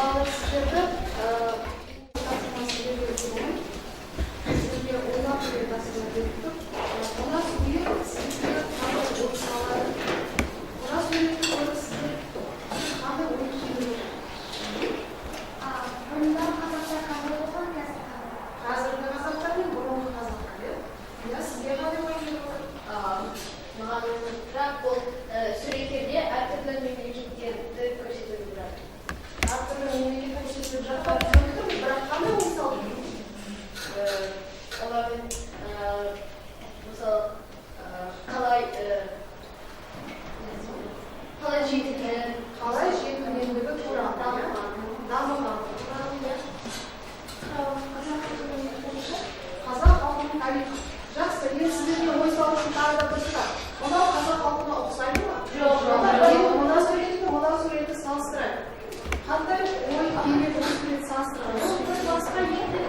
Балалар, сіздерді тапсырмасы беруге болмайды. Сіздерге ойлап деген тапсырма беріп тұр. Мына сурет сізге қандай ой салады? Мына суретті көріп, сіздер қандай ой келіп отыр? Бұрында қазақтар қандай болған, қазір қандай? Қазіргі қазақтар мен бұрынғы қазақтар, иә? Иә, сізге қандай ой келіп отыр? Маған сұрақ ол суреттерде әртүрлі мемлекеттерді көрсетіп жатыр. Әртүрлі мемлекет көрсетіліп жатқан түсінікті, бірақ қандай ой салды? Олардың мысалы, қалай жеткенін, қалай жеткендігі туралы, иә? Дамығаны туралы, иә. Қазақ халқының тарихы. Қазақ халқының тарихы. Жақсы, енді сіздерге ой салу үшін тағы да бір сұрақ. Мынау қазақ халқына ұқсайды ма? Жоқ. Енді мына суретті, мына суретті салыстырайық. Қандай ой келеді осы суретті салыстырғанда? Бұл бір басқа елдің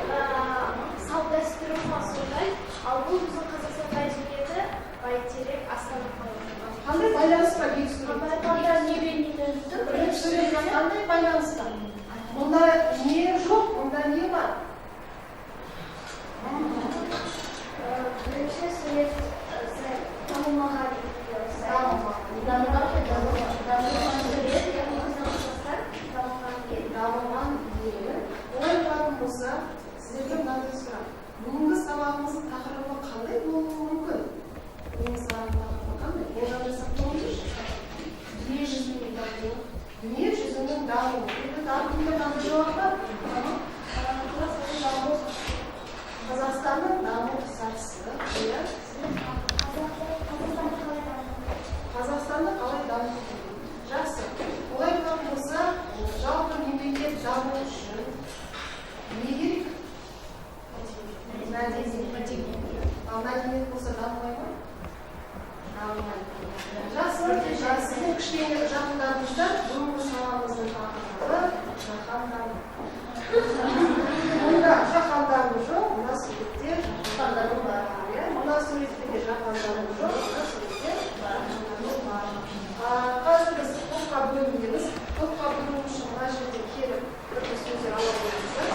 салт дәстүрі ма, сондай, ал бұл біздің Қазақстан мәдениеті, Бәйтерек, Астана қаласы. Қандай байланыс бар екі сурет? Байқауда не бейнеленіп тұр? Бірінші суретте қандай байланыс бар? Мұнда не жоқ, мұнда не бар? Бірінші сурет сәл дамымаған елге ұқсайды. Дамымаған. Дамыған сурет, яғни Қазақстан дамыған ел. Дамыған ел. Олай болатын болса, сіздерге мынандай сұрақ. Бүгінгі сабағымыздың тақырыбы қандай болуы мүмкін? Бүгінгі сабағымыздың тақырыбы қандай? Болжам жасап көріңіздерші. Дүние жүзінің дамуы. Дүние жүзінің дамуы. Енді тағы кімде қандай жауап бар? Қазақстанның даму сатысы. Қазақстанның даму сатысы, иә. Қазақстанды қалай дамыту? Қазақстанды қалай дамыту керек? Жақсы. Олай болатын болса, жалпы мемлекет даму үшін не керек? Мәдениет. Ал мәдениет болса, дамымай ма? Дамымайды. Жақсы, сіздер кішкене жақындадыңыздар. Бүгінгі сабағымыздың тақырыбы — жаһандану. Мұнда жаһандану жоқ, мына суретте жаһандану бар. Иә, мына суретте де жаһандану жоқ, мына суретте жаһандану бар. Қазір біз топқа бөлінеміз. Топқа бөліну үшін мына жерде келіп бір бір сөздер ала қойыңыздар.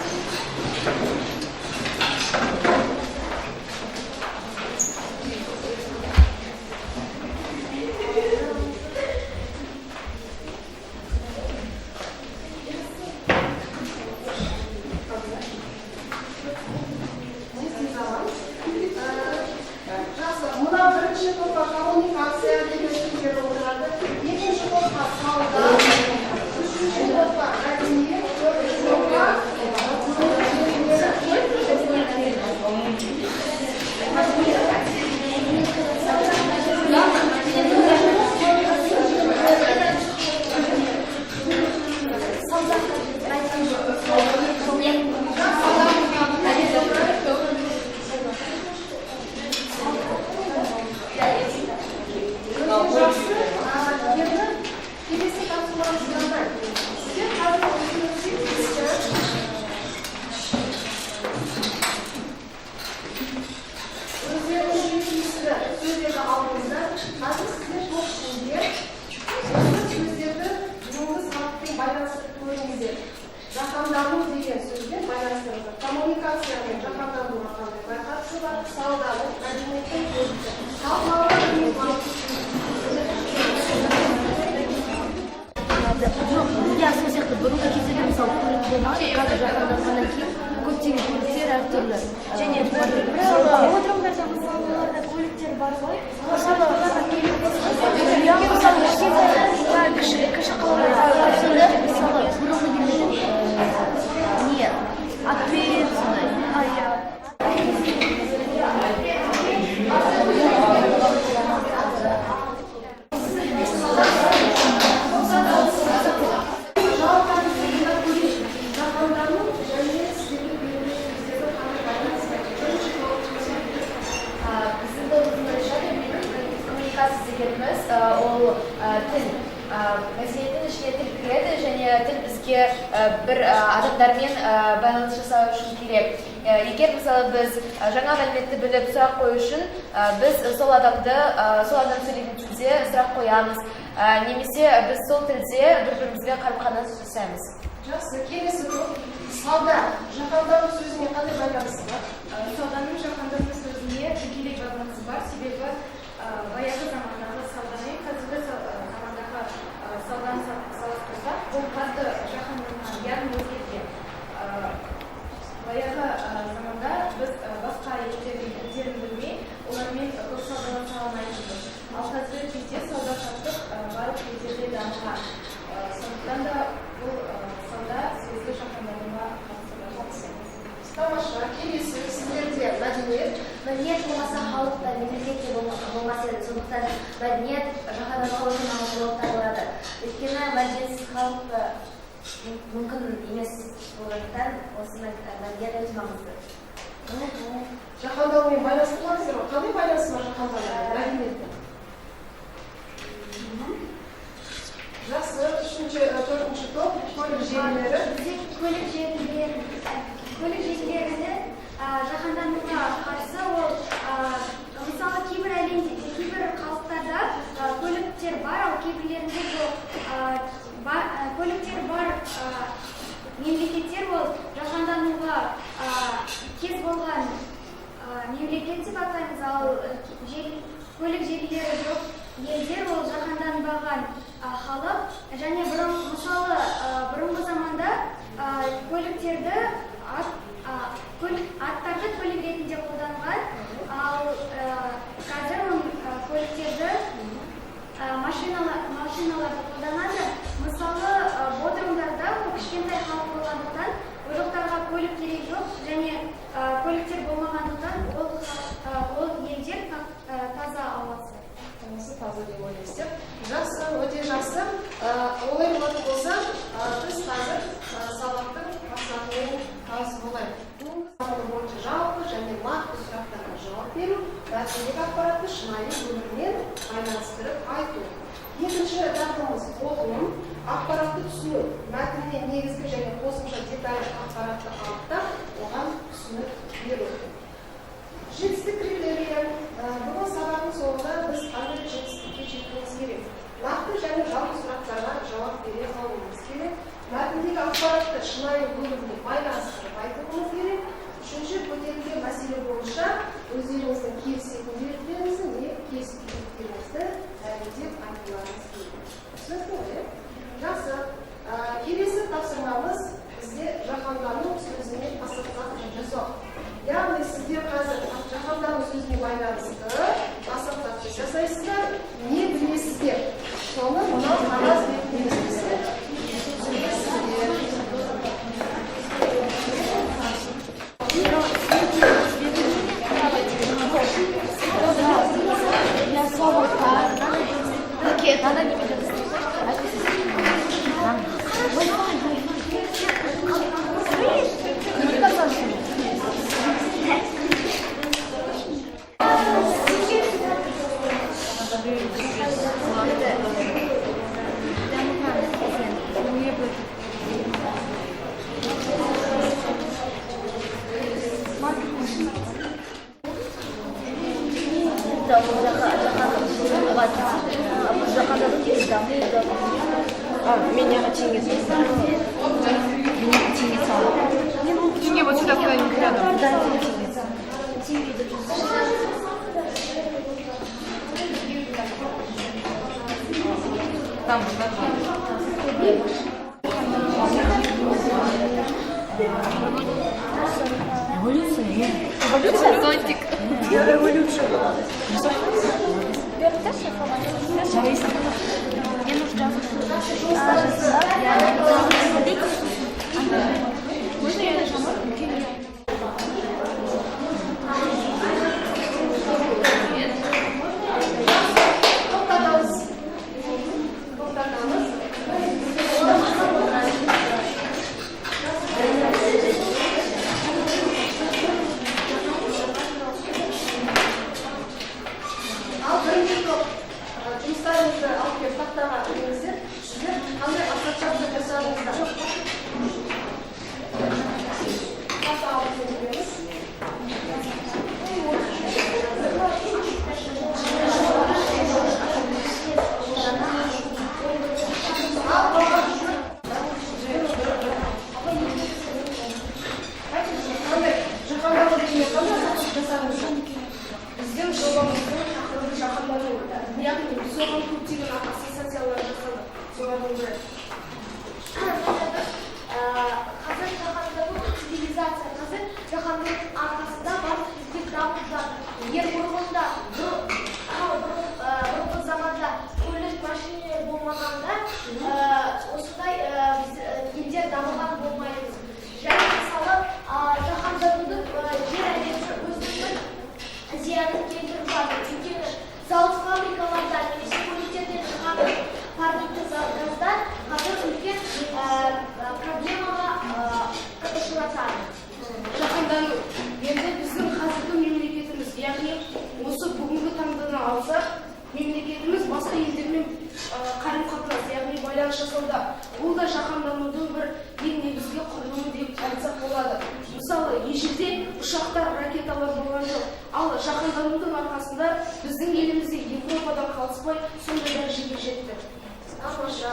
Не істей аламыз? Жақсы, мына бірінші топқа коммуникация деген сөздер отырады. Екінші топқа сауда, үшінші топқа мәдениет, төртінші топқа Өте жақсы. Енді келесі тапсырмамыз мынандай. Сіздер қазір өздеріңізге тиісті сөздерді алдыңыздар. Қазір сіздер топ ішінде осы сөздерді бүгінгі сабақпен байланыстырып көріңіздер. Жаһандану деген сөзбен байланыстырыңыздар. Коммуникация мен жаһандануға қандай қатысы бар? Сауданың, мәдениеттің, көліктің. Талқылауға. Жоқ, иә, сол сияқты бұрынғы кездерде, мысалы, көлік болмаған, қазір жаһанданғаннан кейін көптеген көліктер әртүрлі. Және бір Бодрумдарда, мысалы, оларда көліктер бар ғой. Мысалы, иә, мысалы, кішкентай, кіші қалаларда сондай, мысалы, бұрынғы кездерде не атпен сондай. Иә. Жауаптарыңызды тыңдап көрейінші. Жаһандану және сіздерге берілген сөздердің қандай байланысы бар? Бірінші топ. Біздің тобымыз бойынша коммуникация дегеніміз ол тіл. Мәдениеттің ішіне тіл кіреді және тіл бізге бір адамдармен байланыс жасау үшін керек. Егер, мысалы, біз жаңа мәліметті біліп, сұрақ қою үшін біз сол адамды, сол адам сөйлеген тілде сұрақ қоямыз, немесе біз сол тілде бір бірімізбен қарым қатынас жасаймыз. Жақсы, келесі топ. Сауда жаһандану сөзіне қандай байланысы бар? Сауданың жаһандану сөзіне тікелей байланысы бар, себебі баяғы замандағы сауда мен қазіргі замандағы сауданы салыстырсақ, бұл қатты жаһанданған, яғни өзгерген. Баяғы заманда біз басқа елдердің тілдерін білмей, олармен көп саудаласа алмайтынбыз. Ал қазіргі кезде сауда саттық барлық елдерде дамыған. Сондықтан да бұл сауда сөзі жаһандануға қатысы бар. Тамаша. Келесі сіздерде мәдениет. Мәдениет болмаса, халық та, мемлекет те болмас еді. Сондықтан мәдениет жаһандануға өте маңызды болып табылады. Өйткені мәдениетсіз халық мүмкін емес болғандықтан, осы мәдениет өте маңызды. Жаһанданумен байланыстырдыңыздар ғой. Қандай байланысы бар жаһанданудың мәдениеттің? Жақсы, үшінші, төртінші топ, көлік желілері. Бізде көлік желілерінің жаһандануға қарсы ол, мысалы, кейбір әлемде, кейбір халықтарда көліктер бар, ал кейбіреулерінде жоқ. Көліктер бар мемлекеттер ол жаһандануға кез болған мемлекет деп атаймыз, ал көлік желілері жоқ елдер ол жаһанданбаған халық. Және бұрын, мысалы, бұрынғы заманда көліктерді ат, көлік, аттарды көлік ретінде қолданған, ал қазір көліктерді, машиналарды қолданады. Мысалы, Бодрумдарда ол кішкентай халық болғандықтан, ол жақтарға көлік керек жоқ және көліктер болмағандықтан, ол елдер таза ауасы. Ауасы таза деп ойлайсыз. Жақсы, өте жақсы. Олай болатын болса, біз қазір сабақтың мақсатымен таныс болайық. Бүгінгі сабақ бойынша жалпы және нақты сұрақтарға жауап беру, мәтіндегі ақпаратты шынайы өмірмен байланыстырып айту. Екінші дағдымыз — оқылым, ақпаратты түсіну, мәтіннен негізгі және қосымша деталь ақпаратты анықтап, оған түсінік беру. Жетістік критерийі. Бүгін сабақтың соңында біз қандай жетістікке жетуіміз керек? Нақты және жалпы сұрақтарға жауап бере алуымыз керек. Мәтіндегі ақпаратты шынайы өмірмен байланыстырып айтуымыз керек. Үшінші, көтерілген мәселе бойынша өздеріңіздің келісетіндеріңізді не келіспейтіндеріңізді дәлелдеп айтуларыңыз керек. Түсінікті ғой, иә? Жақсы. Келесі тапсырмамыз бізде жаһандану сөзімен ассоциация жасау. Яғни сіздер қазір жаһандану сөзіне байланысты ассоциация жасайсыздар, не білесіздер? Соны мынау қағаз бетіне түсіресіздер. Надо не Меня теңге. Меня теңге салып. Теңге вот сюда куда-нибудь рядом. Да, теңге. Теңге деп жазып. Там вот, да? Эволюция, иә. Эволюция? Зонтик. Эволюция. Можно я нажму? Тоқтатамыз. Тоқтатамыз. Ал бірінші топ, жұмыстарыңызды алып келіп тақтаға іліңіздер. Сіздер қандай ассоциация жасадыңыздар? Ұшақтар, ракеталар болған жоқ. Ал жаһанданудың арқасында біздің елімізде Европадан қалыспай сондай дәрежеге жетті. Тамаша.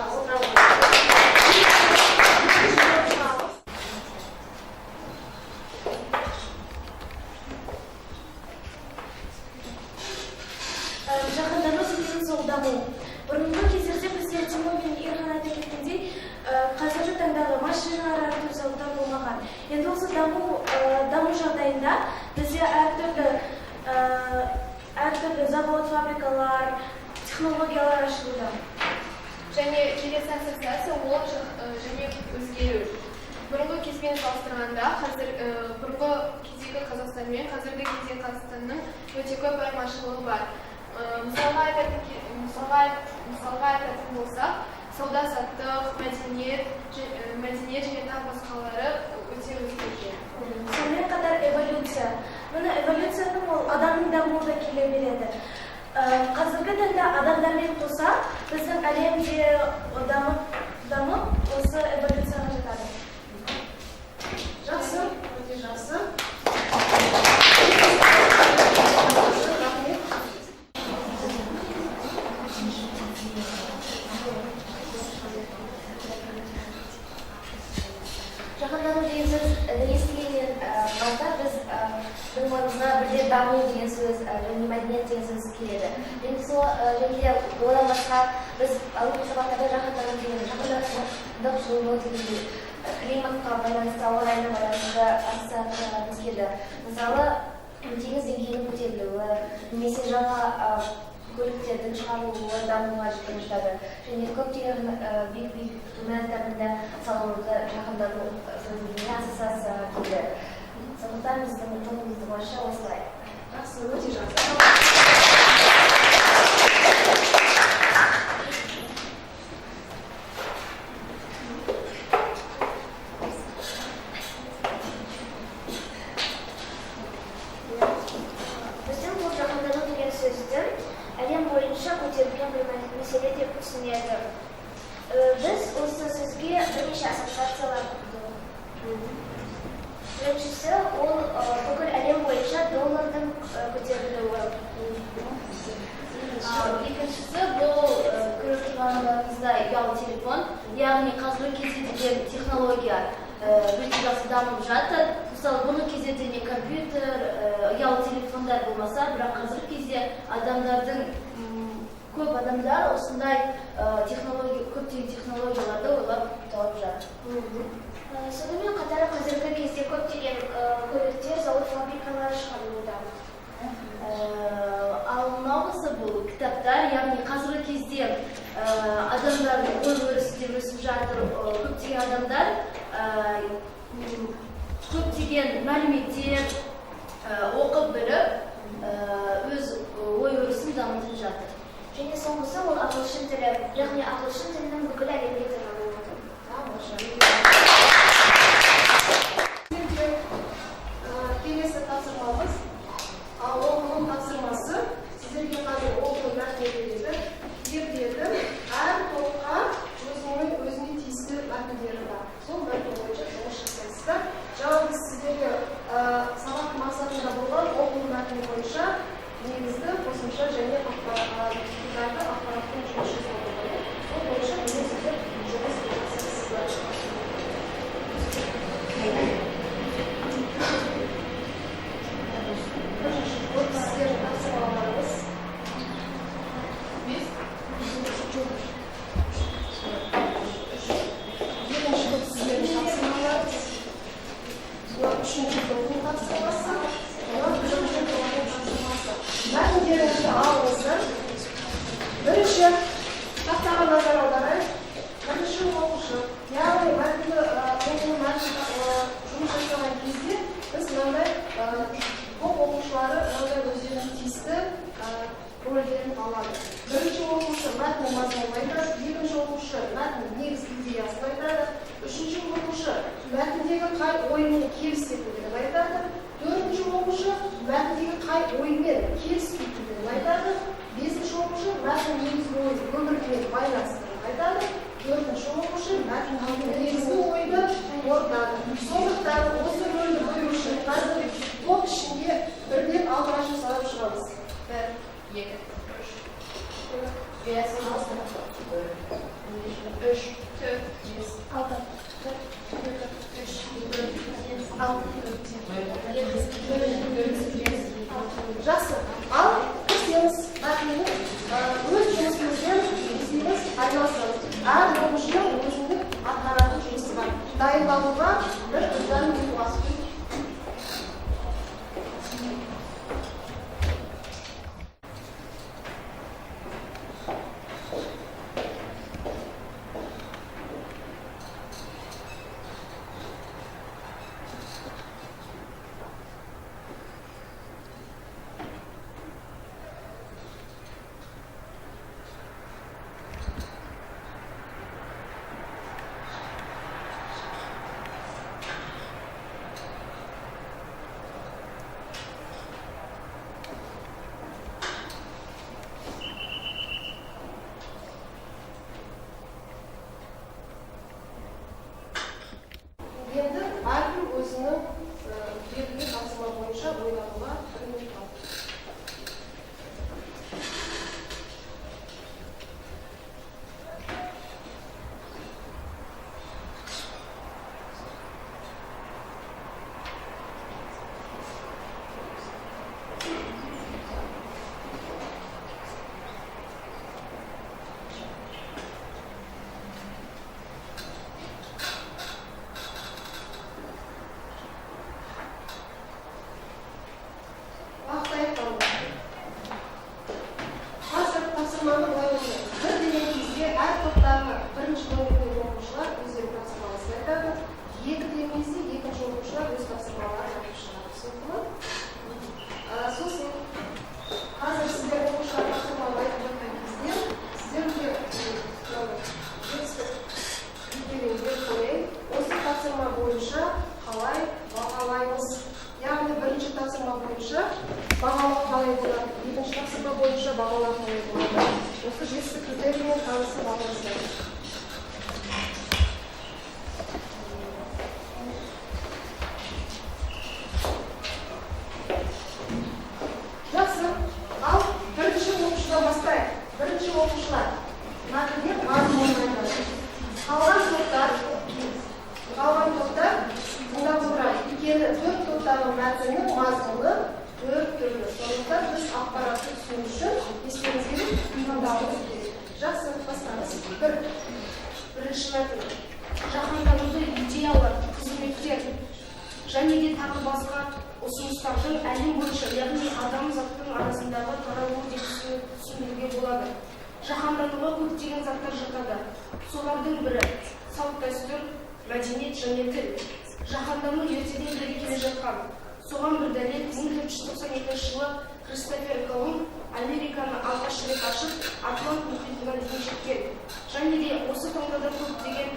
Жаһандану дегеніміз ол даму. Бұрынғы кездерде бізде Тимур мен Ерхан айта кеткендей, қазіргі таңдағы машиналар, әртүрлі зауыттар болмаған. Енді осы даму жағдайында бізде әртүрлі завод, фабрикалар, технологиялар ашылуда. Және келесі ассоциация ол және өзгеру. Бұрынғы кезбен салыстырғанда қазір бұрынғы кездегі Қазақстан мен қазіргі кездегі Қазақстанның өте көп айырмашылығы бар. Мысалға айтатын болсақ, сауда-саттық, мәдениет және тағы басқалары өте өзгерген. Сонымен қатар эволюция. Міне эволюцияның ол адамның дамуы да келе береді. Қазіргі таңда адамдармен қоса біздің әлемде дамып осы эволюцияға жатады. Жақсы, өте жақсы. Рахмет. Жаһандану деген сөз естігеннен бастап біздің ойымызға бірден даму деген сөз және мәдениет деген сөз келеді. Енді сол және де одан басқа біз алдыңғы сабақтарда жаһандану деген жаһандық жылыну дегендей климатқа байланысты, ауа райына байланысты ассоциацияларымыз келді. Мысалы, теңіз деңгейінің көтерілуі немесе жаңа көліктердің шығарылуы дамуға жатады. Және көптеген биік-биік ғимараттардың да салынуы жаһандану сөзіне ассоциацияға келді. Сондықтан біздің тобымыздың ойынша осылай. Жақсы, өте жақсы. Біздің бұл жаһандану деген сөзді әлем бойынша көтерілген бір мәселе деп түсінеді. Біз осы сөзге бірнеше ассоциациялар құрдық. Біріншісі ол бүкіл әлем бойынша доллардың көтерілуі. Екіншісі бұл көріп тұрғандарыңыздай ұялы телефон, яғни қазіргі кезде деген технология өте жақсы дамып жатыр. Мысалы, бұрынғы кездерде не компьютер, ұялы телефондар болмаса, бірақ қазіргі кезде адамдардың көп адамдар осындай көптеген технологияларды ойлап тауып жатыр. Сонымен қатар қазіргі кезде көптеген көліктер, зауыт, фабрикалар шығарылуда. Ал мынауысы бұл кітаптар, яғни қазіргі кезде адамдардың ой өрісі де өсіп жатыр. Көптеген адамдар көптеген мәліметтер оқып біліп өз ой өрісін дамытып жатыр. Және соңғысы ол ағылшын тілі, яғни ағылшын тілінің бүкіл әлемге таралуы. Келесі тапсырмамыз, оқылым тапсырмасы. Сіздерге қазір оқылым мәтіні беріледі. Беріледі. Әр топқа өзіне тиісті мәтіндері бар. Сол мәтін бойынша жұмыс жасайсыздар. Жалпы сіздерге сабақтың мақсатында болған оқылым мәтіні бойынша негізгі қосымша және ақпараттарды ақпараттың жұмыс жасау болған. Сол бойынша бүгін сіздер жұмыс жасайсыздар. Сіздердің тапсырмаларыңыз. Екінші топ сіздердің тапсырмаларыңыз. Үшінші топтың тапсырмасы. Төртінші топтың тапсырмасы. Мәтіндеріңізді алыңыздар. Бірінші тақтаға назар аударайық. Бірінші оқушы, яғни мәтінді оқу мәтін жұмыс жасаған кезде біз мынандай топ оқушылары мынандай өздерінің тиісті рөлдерін алады. Бірінші оқушы мәтіннің мазмұнын айтады, екінші оқушы мәтіннің негізгі идеясын айтады, үшінші оқушы мәтіндегі қай оймен келісетіндігін айтады, төртінші оқушы мәтіндегі қай оймен келіспейтіндігін айтады, бесінші оқушы мәтіннің негізгі ойын өмірмен байланыстырып айтады, төртінші оқушы мәтіндегі негізгі ойды қорытады. Сондықтан осы рөлді бөлу үшін қазір топ Ал, жақсы. Ал, кірісеміз. Мәтіннің өз жұмысымызбен өзіміз айналысамыз. Әр оқушының өзіндік атқаратын жұмысы бар. Дайындалуға 1,5 минут уақыт. Енді әркім өзінің белгілі тапсырма бойынша ойлануға 1 минут бар. Уақыт аяқталды. Қазір тапсырманы былай орындаймыз. Бір деген кезде әр топтағы бірінші номердегі оқушылар өздерінің тапсырмасын айтады. Екі деген кезде екінші оқушылар өз тапсырмаларын айтып шығады. Түсінікті ма? Сосын қазір сіздер оқушылар тапсырманы айтып жатқан кезде сіздерге жетістік критерийін беріп қояйын. Осы тапсырма бойынша қалай бағалаймыз? Яғни бірінші тапсырма бойынша бағалау қалай болады, екінші тапсырма бойынша бағалау қалай болады. Осы жетістік критерийімен танысып алыңыздар. Жақсы. Ал бірінші оқушыдан бастайық. Бірінші оқушылар мәтіннен мазмұнын айтады. Қалған топтар тыңдап отырады. Өйткені 4 топтағы мәтіннің мазмұны 4 түрлі. Сондықтан біз ақпаратты түсіну үшін не істеуіміз керек? Тыңдауымыз керек. Жақсы, бастаңыз. Бірінші мәтін. Жаһандануды идеялар, қызметтер және де тағы басқа ұсыныстардың әлем бойынша, яғни адамзаттың арасындағы таралуы деп түсіндіруге болады. Жаһандануға көптеген заттар жатады. Солардың бірі салт-дәстүр, мәдениет және тіл. Жаһандану ертеден бері келе жатқан. Соған бір дәлел 1492 жылы Кристофер Колумб Американы алғаш рет ашып, Атлант мұхитына дейін жеткен. Және де осы таңда да көптеген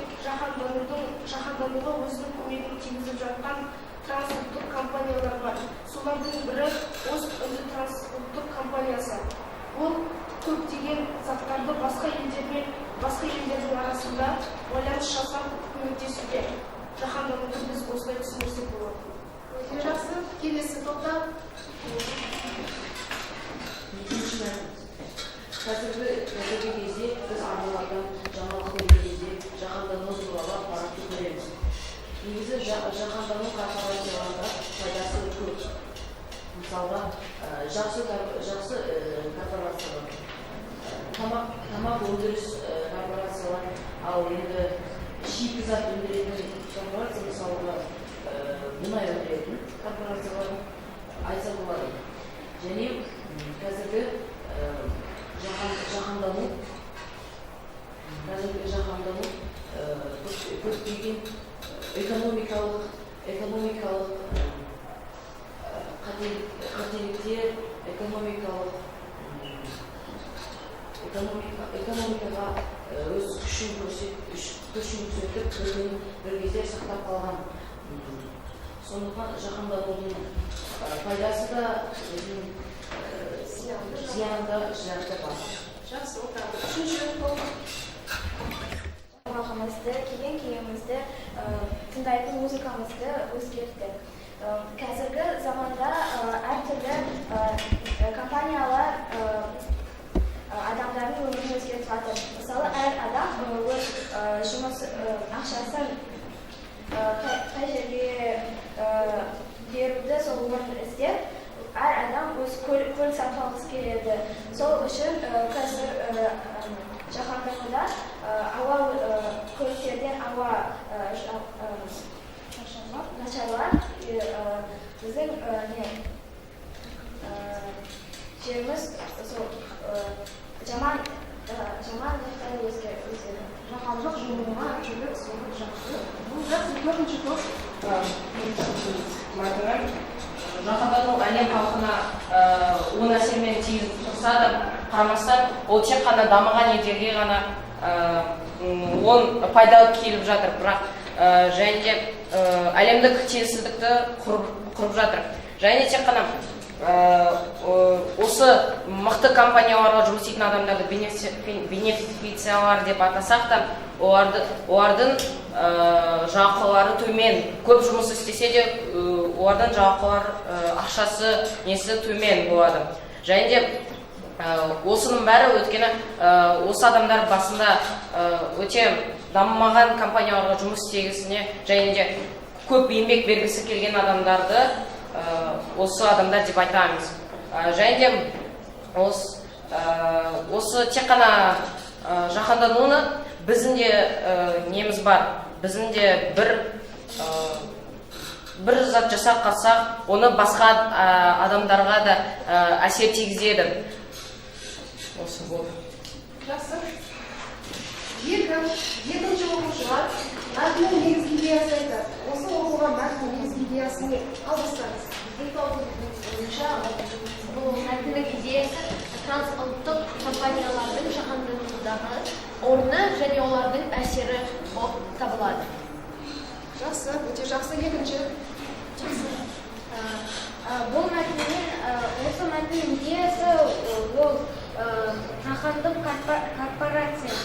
жаһандануға өзінің көмегін тигізіп жатқан трансұлттық компаниялар бар. Солардың бірі Ост-Үнді трансұлттық компаниясы. Ол көптеген заттарды басқа елдермен, басқа елдердің арасында байланыс жасап көмектесуде. Жаһандануды біз осылай түсіндірсек болады. Өте жақсы. Келесі топта. Екінші мәтін. Қазіргі кезде біз арналардан жаңалық көрген кезде жаһандану туралы ақпаратты көреміз. Негізі жаһандану корпорацияларға пайдасы көп. Мысалға, жақсы корпорациялар, тамақ өндіріс корпорациялар, ал енді шикізат өндіретін корпорация, мысалға, мұнай өндіретін корпорациялар айтса болады. Және қазіргі жаһандану көптеген экономикалық қателіктер, экономикаға өз күшін көрсетіп, бір кезде сақтап қалған. Сондықтан жаһанданудың пайдасы да, өзінің зияны да бар. Жақсы, отырамыз. Үшінші топ. Тамағымызды, киген киімімізді, тыңдайтын музыкамызды өзгертті. Қазіргі заманда әртүрлі компаниялар адамдардың өмірін өзгертіп жатыр. Мысалы, әр адам өз жұмыс ақшасын қай жерге беруді сол орын іздеп, әр адам өз көлік сатып алғысы келеді. Сол үшін қазір жаһандануда ауа көліктерден ауа нашарлап, біздің жеріміз сол жаман жағдай өзгерді. Жаһандық жылынуға әкеліп соғып жатты. Бұл жақсы. Төртінші топ. Жаһандану әлем халқына оң әсермен тигізіп тұрса да қарамастан, ол тек қана дамыған елдерге ғана оң пайда келіп жатыр, бірақ және де әлемдік теңсіздікті құрып жатыр. Және тек қана осы мықты компанияларға жұмыс істейтін адамдарды бенефициалар деп атасақ та, олардың жалақылары төмен. Көп жұмыс істесе де, олардың жалақылары, ақшасы несі төмен болады. Және де осының бәрі өйткені осы адамдар басында өте дамымаған компанияларға жұмыс істегісіне және де көп еңбек бергісі келген адамдарды осы адамдар деп айтамыз. Және де осы тек қана жаһандануны біздің де неміз бар, біздің де бір зат жасап қалсақ, оны басқа адамдарға да әсер тигізеді. Осы болды. Жақсы. Екінші оқушылар мәтіннің негізгі идеясы айтады. Осы оқылған мәтіннің негізгі идеясы не? Ал бастаңыз. Біздің бойынша бұл мәтіннің идеясы трансұлттық компаниялардың жаһанданудағы орны және олардың әсері болып табылады. Жақсы, өте жақсы. Екінші. Жақсы. Бұл мәтіннен, осы мәтіннің идеясы ол жаһандық корпорация.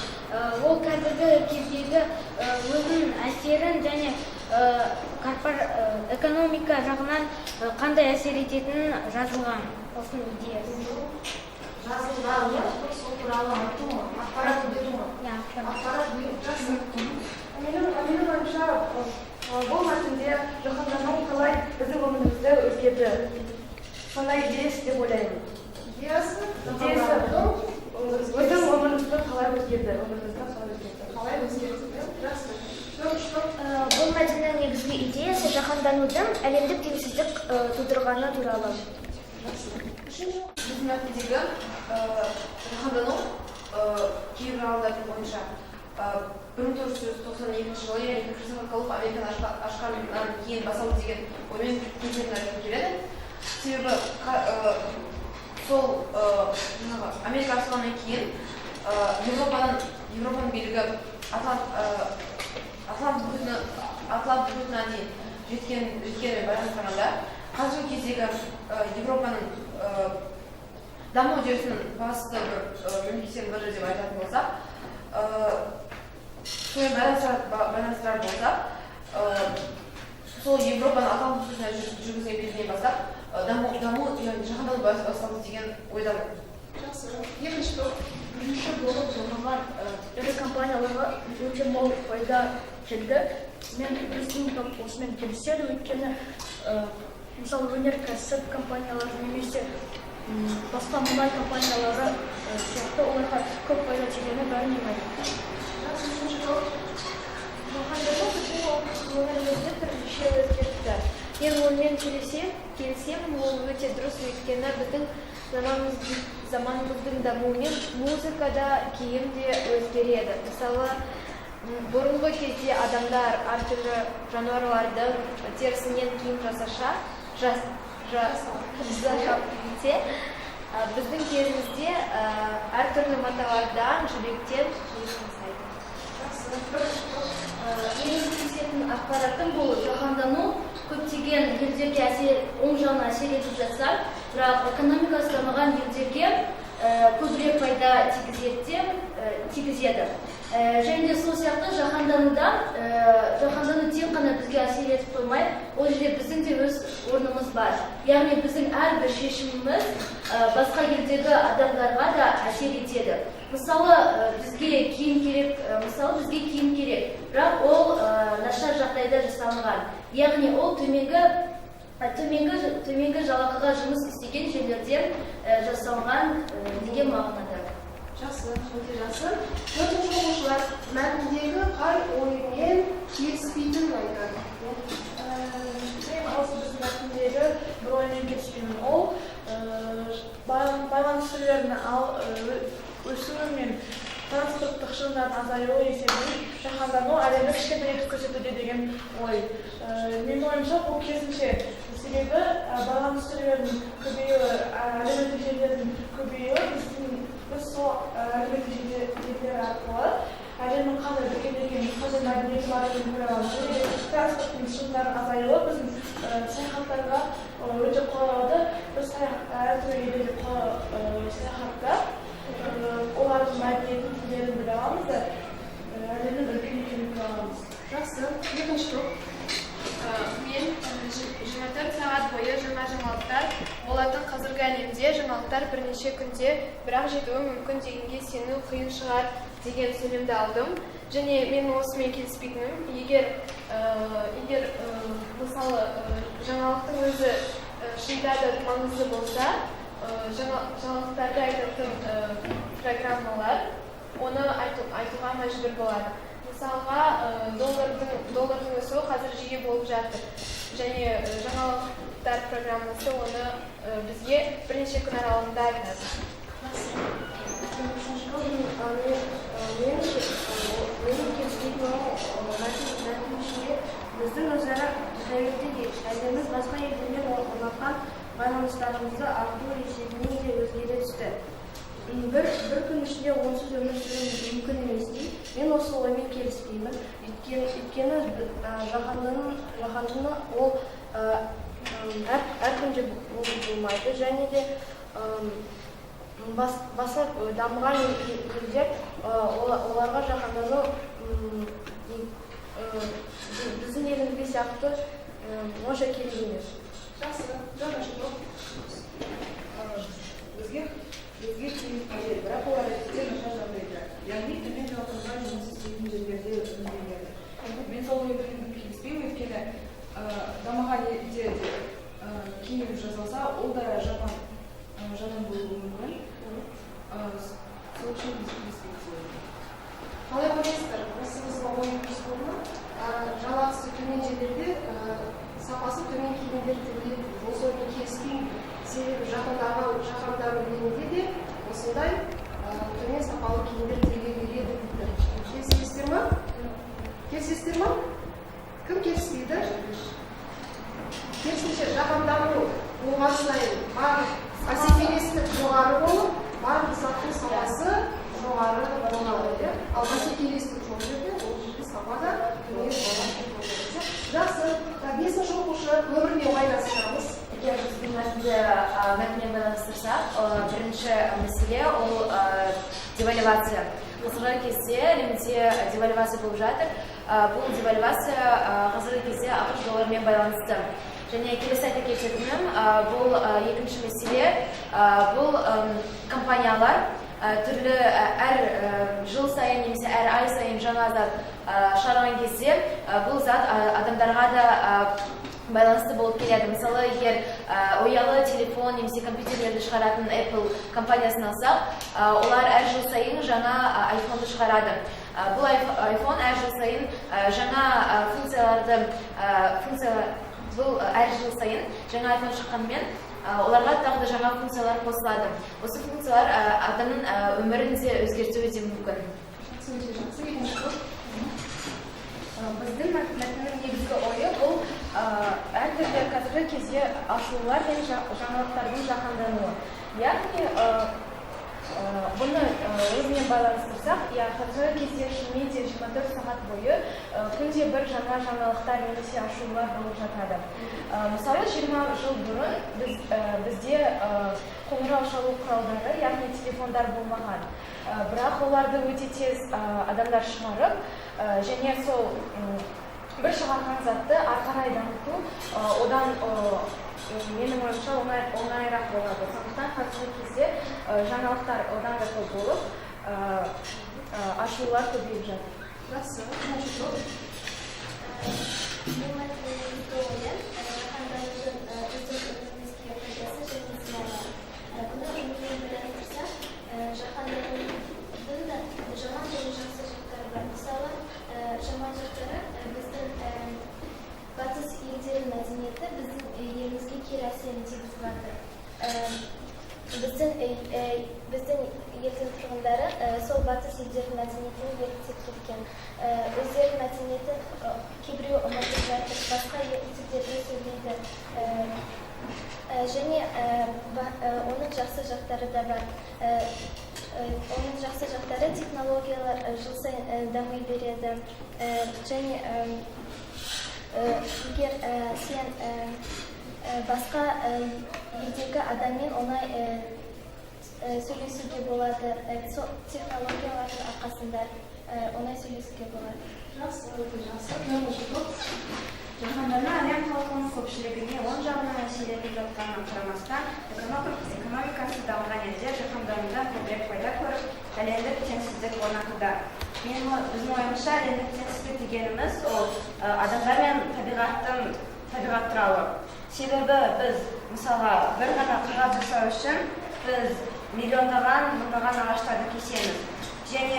Ол қазіргі кездегі өзінің әсерін және экономика жағынан қандай әсер ететінін жазылған осының идеясы. Жазылған, иә? Сол туралы айту ма? Ақпарат беру ма? Иә, ақпарат беру. Жақсы. Менің ойымша, бұл мәтінде жаһандану қалай біздің өмірімізді өзгерді. Сондай идеясы деп ойлаймын. Идеясы? Идеясы. Біздің өмірімізді қалай өзгерді? Өмірімізді қалай өзгерді? Қалай өзгерді? Жақсы. Төртінші топ. Бұл мәтіннің негізгі идеясы жаһанданудың әлемдік теңсіздік тудырғаны туралы. Біздің мәтіндегі жаһандану кейбір ғалымдардың бойынша 1992 жылы, яғни Христофор Колумб Американы ашқаннан кейін басталды деген оймен келісетін айтқым келеді. Себебі сол жаңағы Америка ашылғаннан кейін Европаның билігі Атлант мұхитына дейін жеткенімен байланыстырғанда, қазіргі кездегі Европаның даму үдерісінің басты бір мемлекеттерінің бірі деп айтатын болсақ, сонымен байланыстырар болсақ, сол Европаның Атлант мұхитына жүргізген билігінен бастап даму, яғни жаһандану басталды деген ойдамын. Жақсы. Екінші топ. Бірінші болып дамыған ірі компанияларға өте мол пайда келді. Мен біздің топ осымен келіседі, өйткені мысалы өнеркәсіп компаниялары немесе басқа мұнай компаниялары сияқты оларға көп пайда тигені бәріне мәлім. Жақсы. Үшінші топ. Жаһандану біздің өмірімізді түрліше өзгертті. Мен онымен келісемін, ол өте дұрыс, өйткені біздің заманымыздың дамуымен музыка да, киім де өзгереді. Мысалы, бұрынғы кезде адамдар әртүрлі жануарлардың терісінен киім жасап кисе, біздің кезімізде әртүрлі маталардан, жібектен киім жасайды. Жақсы. Бірінші топ. Менің келісетін ақпаратым бұл жаһандану көптеген елдерге оң жағынан әсер етіп жатса, бірақ экономикасы дамыған елдерге көбірек пайда тигізеді. Және де сол сияқты жаһандану тек қана бізге әсер етіп қоймай, ол жерде біздің де өз орнымыз бар. Яғни біздің әрбір шешіміміз басқа елдегі адамдарға да әсер етеді. Мысалы, бізге киім керек, бірақ ол нашар жағдайда жасалынған. Яғни ол төменгі Төменгі жалақыға жұмыс істеген жерлерде жасалған деген мағынада. Жақсы, өте жақсы. Төртінші оқушылар мәтіндегі қай оймен келіспейтінін айтады. Мен осы біздің мәтіндегі бір оймен келіспеймін. Ол байланыс түрлерінің өсуі мен транспорттық шығындардың азаюы есебінен жаһандану әлемді кішкентай етіп көрсетуде деген ой. Менің ойымша, бұл керісінше, себебі байланыс түрлерінің көбеюі, әлеуметтік желілердің көбеюі, біз сол әлеуметтік желілер арқылы әлемнің қандай дүкен екенін, қандай мәдениеті бар екенін көре аламыз. Және транспорттың шығындарының азаюы біздің саяхаттарға өте қолайлы. Біз әртүрлі елдерге саяхаттап, олардың мәдениетін, тілдерін біле аламыз да, әлемнің үлкен екенін көре аламыз. Жақсы. Екінші топ. Мен 24 сағат бойы жаңа жаңалықтар болатын қазіргі әлемде жаңалықтар бірнеше күнде бірақ жетуі мүмкін дегенге сену қиын шығар деген сөйлемді алдым. Және мен осымен келіспейтінім, егер мысалы жаңалықтың өзі шынында да маңызды болса, жаңалықтарды айтатын программалар оны айтуға мәжбүр болады. Мысалға, доллардың өсуі қазір жиі болып жатыр. Және жаңалықтар программасы оны бізге бірнеше күн аралығында айтады. Менің келіспейтінім мәтін ішінде біздің өзара тәуелді әлеміміз басқа елдермен орнатқан байланыстарымызды арттыру есебінен де өзгере түсті. Бір күн ішінде онсыз өмір сүру мүмкін емес дейді. Мен осы оймен келіспеймін. Өйткені жаһандану ол әр күнде болмайды. Және де баса дамыған елдер оларға жаһандану біздің елімізге сияқты онша керек емес. Жақсы. Төртінші топ. Бізге киім қажет, бірақ олар әдетте нашар жағдайда, яғни төмен жалақыға жұмыс істейтін жерлерде өндіріледі. Мен сол оймен келіспеймін, өйткені дамыған елде де киім жасалса, ол да жаман болуы мүмкін. Сол үшін біз келіспейміз. Қалай ойлайсыздар, осы біздің ойын дұрыс болды ма? Жалақысы төмен жерлерде сапасы төмен киімдер тігіледі. Осы оймен келіспеймін. Себебі жаһандану елінде де осындай төмен сапалы киімдер тігіле береді дейді. Келісесіздер ма? Келісесіздер ма? Кім келіспейді? Керісінше, жаһандану болған сайын барлық бәсекелестік жоғары болып, барлық заттың сапасы жоғары болады. Ал бәсекелестік жоқ жерде, ол жерде сапа да төмен болады. Жақсы. Бесінші оқушы өмірмен байланыстырамыз. Егер біздің мәтінді мәтінмен байланыстырсақ, бірінші мәселе ол девальвация. Қазіргі кезде әлемде девальвация болып жатыр. Бұл девальвация қазіргі кезде ақш долларымен байланысты. Және келесі айта кететінім, бұл екінші мәселе, бұл компаниялар түрлі әр жыл сайын немесе әр ай сайын жаңа зат шығарған кезде бұл зат адамдарға да байланысты болып келеді. Мысалы, егер оялы телефон немесе компьютерлерді шығаратын Apple компаниясын алсақ, олар әр жыл сайын жаңа iPhone-ды шығарады. Бұл iPhone әр жыл сайын жаңа функцияларды, бұл әр жыл сайын жаңа iPhone шыққанымен оларға тағы да жаңа функциялар қосылады. Осы функциялар адамның өмірін де өзгертуі де мүмкін. Біздің мәтіннің негізгі ойы бұл әртүрлі қазіргі кезде ашулар мен жаңалықтардың жаһандануы. Яғни бұны өзімен байланыстырсақ, қазіргі кезде шынымен де 24 сағат бойы күнде бір жаңа жаңалықтар немесе ашулар болып жатады. Мысалы, 20 жыл бұрын бізде қоңырау шалу құралдары, яғни телефондар болмаған. Бірақ оларды өте тез адамдар шығарып, және сол бір шығарған затты ары қарай дамыту одан менің ойымша оңайырақ болады. Сондықтан қазіргі кезде жаңалықтар одан да көп болып, ашулар көбейіп жатыр. Жақсы. Мен мәтіннің ойын жаһанданудың кері әсерін тигізіп жатыр. Біздің елдің тұрғындары сол батыс елдердің мәдениетіне еліктеп кеткен. Өздерінің мәдениетін кейбіреуі ұмытып жатыр, басқа тілдерде сөйлейді. Және оның жақсы жақтары да бар. Оның жақсы жақтары технологиялар жыл сайын дами береді. Және егер сен басқа елдегі адаммен оңай сөйлесуге болады. Сол технологиялардың арқасында оңай сөйлесуге болады. Жақсы, өте жақсы. Төртінші топ. Жаһандану әлем халқының көпшілігіне оң жағынан әсер етіп жатқанына қарамастан, экономикасы дамыған елдер жаһанданудан көбірек пайда көріп, әлемдік теңсіздік орнатуда. Біздің ойымызша, әлемдік теңсіздік дегеніміз ол адамдар мен табиғат туралы. Себебі біз, мысалға, бір ғана қағаз жасау үшін біз миллиондаған, мыңдаған ағаштарды кесеміз. Және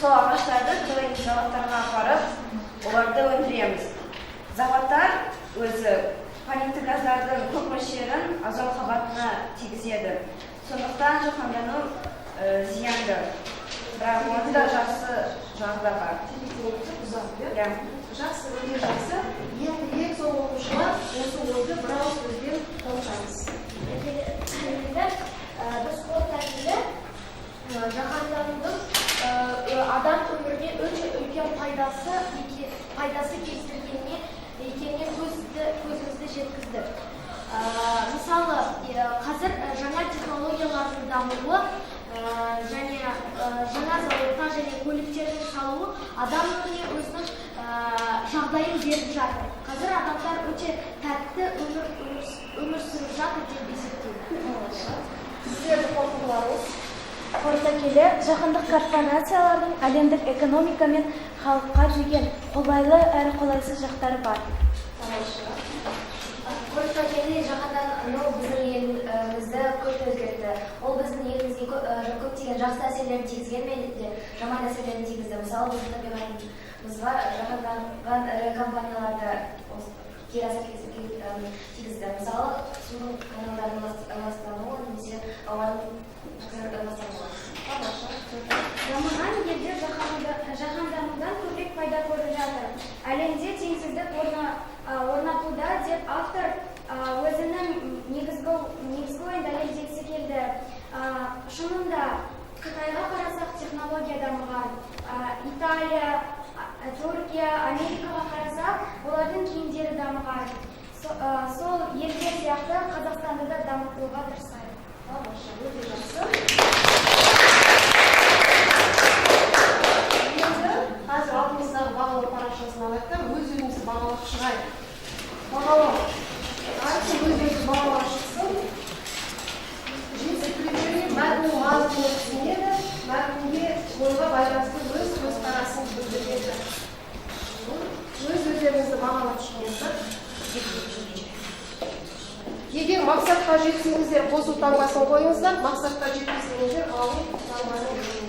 сол ағаштарды түрлі заводтарға апарып, оларды өндіреміз. Заводтар өзі парникті газдардың көп мөлшерін озон қабатына тигізеді. Сондықтан жаһандану зиянды. Бірақ оның да жақсы жағы да бар. Иә. Жақсы, өте жақсы. Енді ең соңғы оқушылар осы ойды бір ауыз сөзбен толықтырыңыз. Енді біз қорыта келе жаһанданудың адам өміріне өте үлкен пайдасы келтіргеніне екеніне көзімізді жеткіздік. Мысалы, қазір жаңа технологиялардың дамуы және жаңа зауыттар және көліктердің салуы адам өміріне өзінің жағдайын беріп жатыр. Қазір адамдар өте тәтті өмір сүріп жатыр деп есептеймін. Сіздердің қорытындыларыңыз? Қорыта келе, жаһандық корпорациялардың әлемдік экономика мен халыққа деген қолайлы әрі қолайсыз жақтары бар. Қорыта келе, жаһандану біздің елімізді көп өзгертті. Ол біздің елімізге көптеген жақсы әсерлерін тигізгенмен де жаман әсерлерін тигізді. Мысалы, біздің табиғатымызға жаһанданған ірі компанияларды кері әсер тигізді. Мысалы, судың каналдарының ластануы немесе ауаның ластануы. Дамыған елдер жаһанданудан көбірек пайда көріп жатыр. Әлемде теңсіздік орнатуда деп автор өзінің негізгі ойын дәлелдегісі келді. Шынында Қытайға қарасақ технология дамыған, Италия, Түркия, Америкаға қарасақ олардың киімдері дамыған. Сол елдер сияқты Қазақстанды да дамытуға тырысайық. Өте жақсы. Енді қазір алдымыздағы бағалау парақшасын алайық та өз өзімізді бағалап шығайық. Бағалау. Әркім өз өзін бағалап шықсын. Жетістік критерийі мәтіннің мазмұнын түсінеді, мәтінге ойға байланысты өз көзқарасын білдіреді. Өз өздеріңізді бағалап шығыңыздар. Егер мақсатқа жетсеңіздер, қосу таңбасын қойыңыздар, мақсатқа жетпесеңіздер, алу таңбасын қойыңыздар.